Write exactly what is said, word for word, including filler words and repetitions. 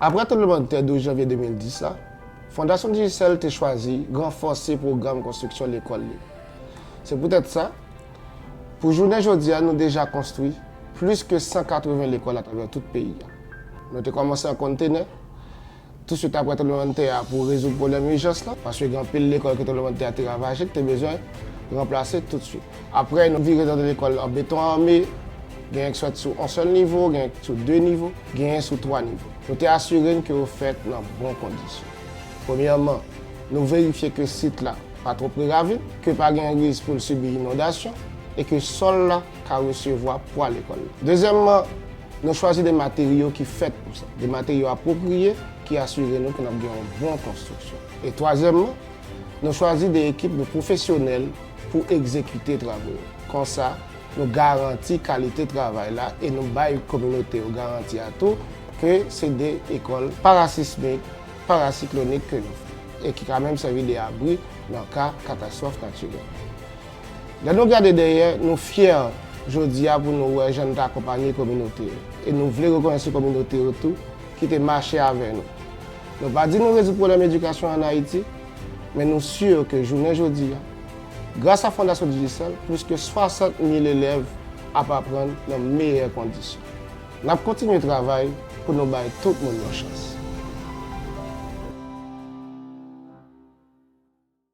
Apre tranblemanntè douz janvye de mil dis la, Fondasyon Digicel te chwazi ranfòse pwogram konstriksyon lekòl li. Se poutèt sa, pou jounen jodi a, nou deja konstwi plis ke san katreven lekòl atravè tout peyi a. Nou te kòmanse an kontenè, tousuit apre tranblemanntè a pou rezoud pwoblèm ijans lan, paske gen anpil lekòl ke tranblemanntè a te ravaje, ki te bezwen ranplase tousuit. Apre, nou vire nan de lekòl an beton ame, genyen ki sot sou yon sèl nivo, genyen sou de nivo, genyen sou twa nivo. Nou te asire n ke yo fèt nan bon kondisyon. Premyèman, nou verifye ke sit la pa twò pre ravin, ke pa gen risk pou l sibi inondasyon e ke sòl la ka resevwa pwa lekòl la. Dezyèmman, nou chwazi de materyo ki fèt pou sa, de materyo apwopriye ki asire nou ke n ap gen yon bon konstriksyon. E twazyèmman, nou chwazi de ekip de pwofesyonèl pou egzekite travo yo. Konsa, nou garanti kalite travay la e nou bay kominote yo garanti a tou ke se de ekòl parasismik, parasiklonik ke nou fè e ki ka menm sèvi de abri nan ka katastwòf natirèl. Lè nou gade dèyè, nou fyè jodi a pou nou wè jan n te akonpanye kominote yo. E nou vle rekonesye kominote yo tou ki te mache avè nou. Nou pa di nou rezoud pwoblèm edikasyon ann Ayiti, men nou si ke jounen jodi a, gras a Fondasyon Digicel, plis ke swasant mil elèv ap aprann nan meyè kondisyon. N ap kontinye travay pou nou bay tout moun yon chans.